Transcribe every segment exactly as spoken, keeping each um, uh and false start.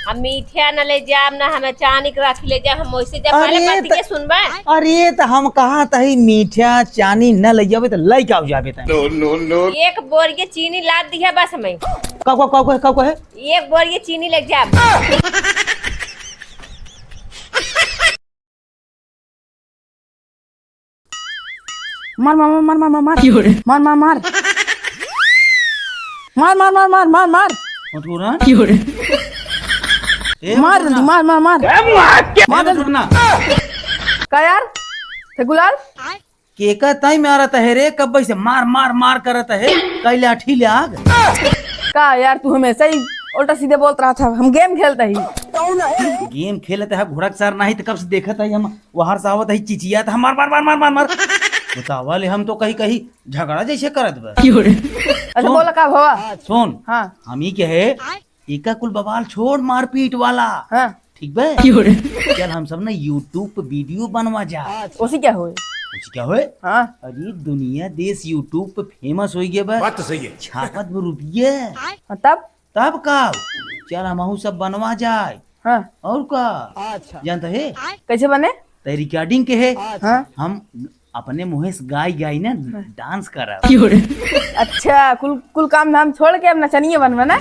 हम मीठा न ले जाब, न हमें चानी के राखी ले जाब, हम वैसे जाब। पहले अरे बात त, के सुनबा। अरे त हम कहा तही मीठा चानी न ले जाबे त लइके आउ जाबे तही। एक बोरिया चीनी लाद दिहा बस हमें। का, का, का, का, का, का है? एक बोरिया चीनी ले जाब। मार, मार, मार। क्यों रे? मार, मार, मार। मार, मार, मार, मार, मार, मार। मत रो ना। क्यों रे? ए, मार मत रो ना। जल्दी, मार, मार, मार। ए, मार के मार मत जल्दी। रो ना। का यार? थे गुलाल? केका ताई मारत है रे, कब से मार, मार, मार करत है। कई लाठी ले आग। का यार, तू हमेशा ही उल्टा सीधे बोलत रहत है। हम game खेलत ही। Game खेलत है, घोड़ा के सार नाही त कब से देखत है हम। वहार से आवत ही चिचियात, मार, मार, मार। बतावा ले, हम तो कहीं, कहीं झगड़ा जैसे करत बा। अच्छा, सुन। बोला का भवा? सुन, हाँ। हम ही कहे, एका कुल बवाल छोड़, मारपीट वाला। हाँ। ठीक बा? चल, हम सब ना YouTube पे video बनवा जा। उसी क्या होए? उसी क्या होए? हाँ। अरे, दुनिया देश YouTube पे famous होइ गया बा। बात तो सही है। छापत में रुपये। हाँ, तब? तब का? चल, हमहू सब बनवा जाए। हाँ। और का? अच्छा। जानत है? कैसे बने? तै recording के है। हाँ। हम अपने मुँहे से गाई गाई ना हाँ। Dance करब। अच्छा, कुल, कुल काम धाम छोड़ के अब नचनिए बनबे ना?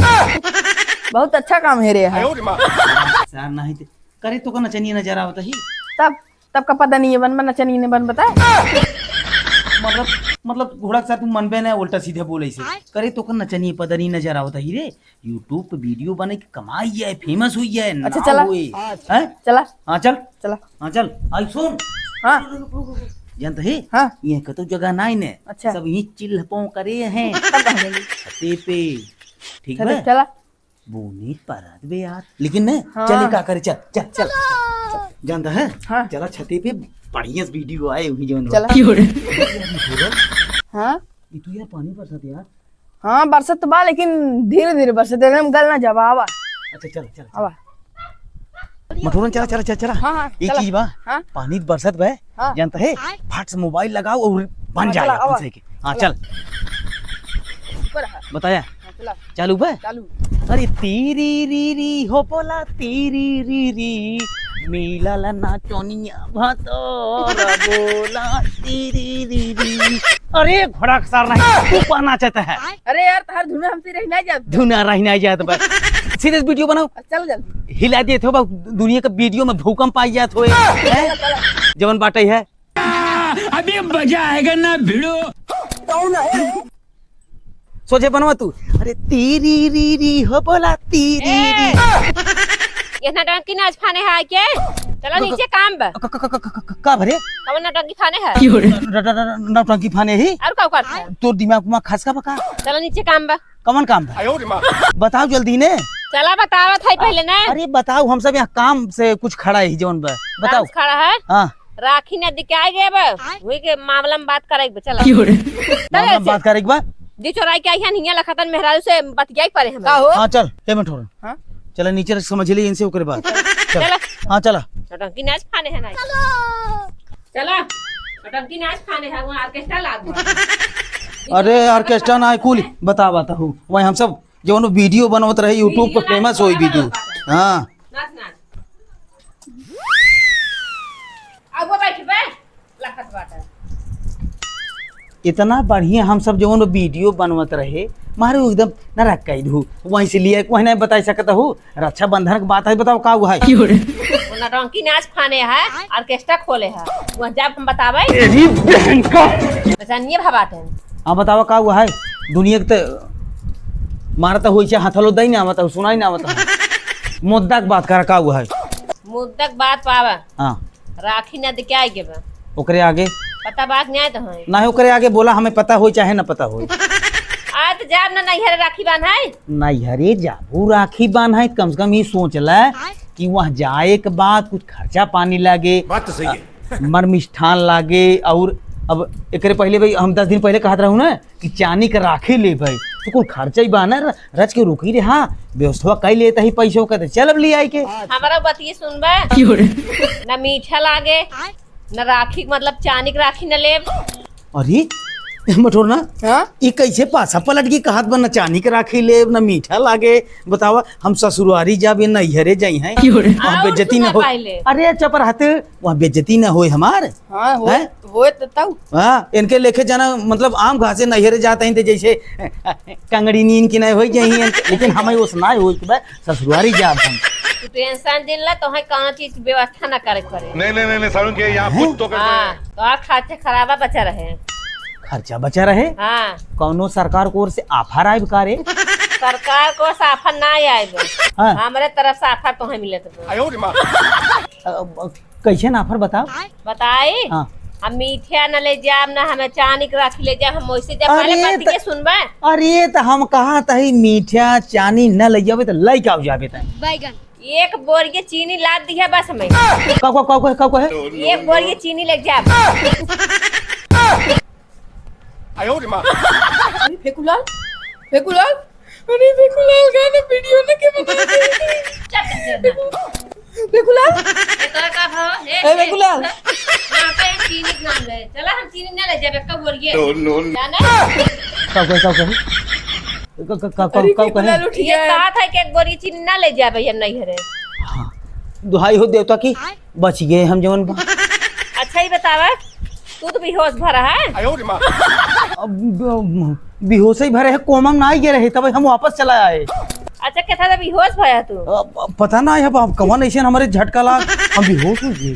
बहुत अच्छा काम है रे। सार नाही ते करे तो का नचनिए नजर आवत ही। तब तब का पता नहीं है, बन, बन, अच्छा नहीं, नहीं बन, बता। मतलब, मतलब, घोड़ा के साथ तू मनबे ना, उल्टा सीधे बोले से। करे तो का नचनिए पता नहीं नजर आवत ही रे। YouTube पे video बने के कमाई है, famous हुई है, अच्छा, नाम चला। हुई। हैं? चला। हाँ, चल। चला। हाँ, चल। आई सुन। हाँ। रुक, रुक, रुक, रुक। जानत है? हाँ। ये कतो जगह नाई ने। अच्छा। सब यहीं चिल्हपों करे हैं। तब कहाँ जाएंगे? छते पे। ठीक चले, बा? चला। बूनी परत बे यार। लेकिन ने, हाँ। चले का करे, चल, चल, चल, चल। जानत है? हाँ। चला छते पे बढ़िया से video आए हुई जौन बा। चला। क्यों रे? हाँ? ई तू यार पानी बरसत यार। हाँ, बरसत तो बा, लेकिन धीरे-धीरे बरसत, एकदम गल ना जावा, आवा। अच्छा, चल, चल, चल। आवा। मटोरन, चला, चला, चला, चला। हाँ, हाँ, एक चला। चीज बा, हाँ। पानी बरसत बा, हाँ। जानत है? फट से mobile लगाओ और बन हाँ, जाए चला, अपन आवा। से के। हाँ, चला। चल। ऊपर है। बताया? हाँ, चला। चालू बा? चालू। अरे, तीरी री री हो बोला, तीरी री री, मिलल ना चोनिया भतोर बोला, तीरी री री। अरे, घोड़ा के सार नहीं, तू का नाचत है? अरे यार, तहार धुना हमसे रही ना जात। धुना रही ना जात बा। सीधे video बनाओ। चल जल्दी। हिला देत हो बा, दुनिया के video में भूकंप आई जात होए। हैं? जवन बाटे है। अभी मजा आएगा ना भिड़ो। सोझे बनवा तू। अरे तीरी री री हो बोला तीरी री। ये नौटंकी नाच फाने है के? चलो क-, क-, नीचे काम बा। क-, क-, क-, क-, क-, का भरे? कवन नौटंकी फाने है? क्यों रे? न-, न-, न-, न-, नौटंकी फाने ही? और का करत है? तोर दिमाग उमाग खास का बका? चलो नीचे काम बा। कवन काम बा? बताओ जल्दी ने। चला बतावत है पहले ना। अरे बताओ, हम सब यहाँ काम से कुछ खड़ा है जौन बा। बताओ। काम से खड़ा है? हाँ। राखी नदी के आइ गए बा, वही के मामला में बात करे के बा, चला। क्यों रे? मामला में बात करे के बा? जी चोराई के आई है, हियाँ लखतन मेहरारू से बतियाई पड़े हमें। का हो? हाँ, चल, ए मठोरन। हाँ? चला नीचे रख, समझ ली इनसे ओकरे बाद। चल। चला। हाँ, चला। नौटंकी नाच फाने है ना। चला। नौटंकी नाच फाने है, वहाँ orchestra लागू है। अरे, orchestra ना है, कुल बता, बता हूँ। वही हम सब जौन video बनवत रहे YouTube पे, video famous होई video। हाँ। नाच, नाच। अब वो बैठ बे, लखत बाटा। इतना बढ़िया हम सब जौन video बनवत रहे, मारे एकदम नरक कई दू। वहीं से लिए, वहीं नहीं बता सकत हूँ। रक्षाबंधन के बात है, बताओ का हुआ है? वो नौटंकी नाच फाने है, orchestra खोले है। वहाँ जब हम बतावे, तेरी बहन का। बचनिए भबाते हैं। हाँ, बतावा का हुआ है? दुनिया के त मारता हुई से हथलो दई ना आवता, सुनाई ना आवता। मुद्दा के बात करा, का हुआ है? मुद्दा के बात पावा। हाँ। राखी ना दे के आइ गए बा। ओकरे आगे? पता बात नहीं आए तो है। नहीं, ओकरे आगे बोला, हमें पता होई चाहे ना पता होई। आ तो जाब ना नैहर राखी बांधाई। नैहरे जाबू राखी बांधाई, कम से कम ई सोच ले कि वहाँ जाए के बाद कुछ खर्चा पानी लागे। बात तो सही है। मर मिष्ठान लागे। और अब एकरे पहले भाई हम दस दिन पहले कहत रहू ना कि चानी के राखी ले भाई, तो कुल खर्चा ही बा ना, र-, रच के रुकी रे। हाँ, व्यवस्था कई लेता ही पैसों का, तो चल अब ले आई के। हमारा बतिये सुनबे। क्यों रे? ना मीठा लागे, ना राखी, मतलब चानी के राखी ना लेब। अरे, मटोरना, हाँ? ई कैसे पाछा पलट के कहत बा, न चानी के राखी लेब, न मीठा लागे? बतावा, हम ससुरारी जाबे, नैहरे जाई हैं। क्यों रे? वहाँ आओ, बेइज्जती न सुना हो। पहले। अरे चुप रहते, वहाँ बेइज्जती न होए हमार। हाँ, होए, हैं? होए तो तऊ। हाँ, इनके लेके जाना, मतलब, आम घासे नैहरे जात हैं, तो जैसे कंगड़ी नीन की नहीं होई जाई हैं, लेकिन हमें ओस ना होई के बा, ससुरारी जाब हम। तू टेंशन जिन ला, तोहे कौनो चीज के व्यवस्था ना करे के पड़े। नहीं, नहीं, नहीं, नहीं, सारुण के यहाँ हैं? कुछ तो गड़बड़ हाँ, है। तो आ खर्चा खराबा बचा रहे। खर्चा बचा रहे? हाँ। कौनो सरकार को ओर से offer आइब का रे? सरकार को ओर से offer ना आइब। हाँ। हमरे तरफ से offer तोहे मिलत बा। आयो रे माँ। अ, ब-, कैसे ना offer बताओ? बताई? हाँ। हम मीठा न ले जाब, ना हमें चानी के राखी ले जाब, हम वैसे जाब। पहले अरे बात त-, के सुनबे। अरे त हम कहा तही मीठा चानी न ले जाबे त लइके आओ जाबे तय। बैगन। एक बोरिया चीनी लाद दिया बस हमें। का, का, का, का, का, का है? एक बोरिया चीनी ले जाब। आयो रे माँ। अरे फेकुलाल, फेकुलाल, अरे फेकुलाल, गाना वीडियो ना के बना दे। चल, चल, चल, चल। फेकुलाल। ये तो का भाव? ए, ए, ए, फेकुलाल। यहाँ पे चीनी के नाम ले। चला हम चीनी ना ले जाबे, कब बोलिए? No, no, no। जाना? का कहे, का कहे? का, का, का, का, अरे का कहे? फेकुलाल उठ ये गया। कहा था कि एक बोरी चीनी ना ले जाबे, ये नहीं है रे। हाँ। दुहाई हो देवता की। बच गए हम जवन बा। अच्छा ही बतावा, तू तो बेहोश भरा है। अब ब-, बेहोश ही भरे है, कोमा में ना आई गए रहे, तब हम वापस चला आए। अच्छा, कैसा था बेहोश भया तू? अब, अब पता ना है, अब, अब कवन ऐसे हमारे झटका लाग, हम बेहोश हो गए।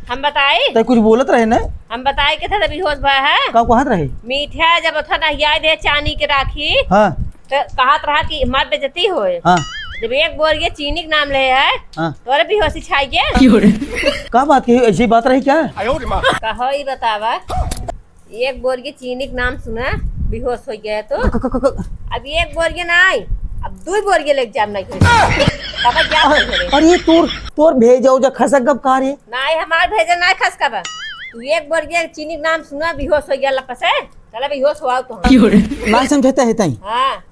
हम बताई? तै कुछ बोलत रहे ना? हम बताई कैसा था बेहोश भया है? का कहत रहे? मीठा जब उठा ना याद है चानी के राखी। हाँ। त कहत रहा कि हमार बेइज्जती होए। हाँ। जब एक बोरिया चीनी के नाम ले है, हाँ। तोरे बेहोशी छाई गे। क्यों रे? का बात कही? ऐसी बात रही क्या? कहो ई बतावा, एक बोरिया चीनी के नाम सुना, बेहोश हो गया तो। क-, क-, क-, क-, अब एक बोरिया ना आई, अब दुई बोरिया लेके जाम नहीं। तब जाम अरे, नहीं। अरे तोर, तोर भेजा उजा खसक गप का रे? नाई, हमार भेजा नाई खसका बा। तू एक बोरिया चीनी के नाम सुना, बेहोश हो गया लपसे। चला बेहोश हो आओ तो हम। क्यों रे? नाई समझता है ताई। हाँ।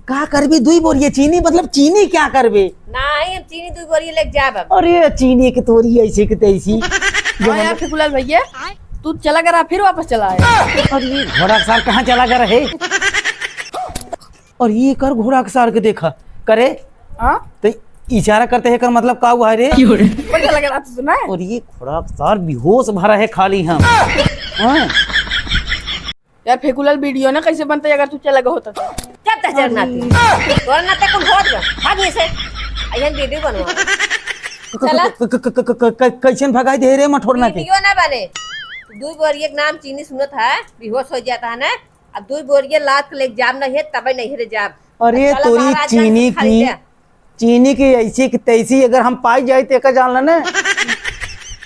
का करबी दुई बोरिया चीनी, मतलब चीनी क्या करबे? नाई, हम चीनी दुई बोरिया लेके जाब अब। अरे चीनी के तोरी ऐसे के तैसी। हाँ यार, फेकुलाल भैया, तू चला करा, फिर वापस चला आए। अरे घोड़ा के सार कहाँ चला कर रहे? और ये कर घोड़ा के सार के देखा करे। हाँ? तो इशारा करते हैं कर मतलब का हुआ है रे? बढ़िया लग रहा था सुना है? और ये घोड़ा के सार बेहोश भरा है खाली हम। हाँ? यार फेकुलाल वीडियो ना कैसे बनता है अगर तू चला गया होता तो? चुप तह जरना तू। तोरा ना ते कुल होत बा। भाग यहाँ से। अइहन वीडियो बनवा। क-, क-, चला। क-, क-, क-, क-, क-, क-, कैसन भगाई दे रे मठोरना के? वीडियो ना बने। तू दुई बोरिया के नाम चीनी सुनत है, बेहोश हो जाता है ना। अब दुई बोरिया लाद के लेके जाब नहीं है, तबे नहीं रे जाब। अरे चला तोरी महाराजगंज चीनी से खरीदे। की, चीनी की ऐसी की तैसी अगर हम पाई जाए तो एका जान लेना।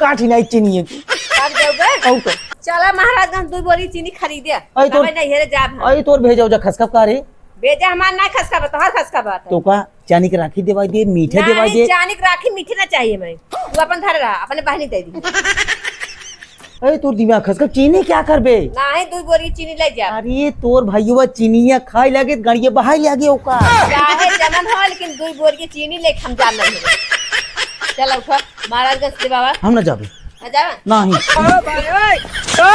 काठी नहीं चीनी है की। अब जाओगे? और तो। चला महाराजगंज दुई बोरी चीनी खरीदे। आई तोर, तबे नहीं रे जाब हम। आई तोर भेजा उजा खसका का रे? भेजा हमार ना खसका बा, तोहार खसका बात है। तो का चानी के राखी देवाई दे, मीठे देवाई नहीं, दे? चानी के राखी मीठे ना चाहिए मैं। तू अपन घर रहा, अपने बहनी दे दी। अरे तोर दिमाग खसका, चीनी क्या करबे? नाही, दुई बोरी चीनी ले जा। अरे तोर भैया चीनिया खाए लागे, गड़िया बहाई लागे ओका। चाहे जमन हो, लेकिन दुई बोरी चीनी लेके हम जाब नहीं। चल उठो, महाराजगंज से बाबा। हम ना जाबे। ना जाबे? नहीं। ओ भाई, ओए।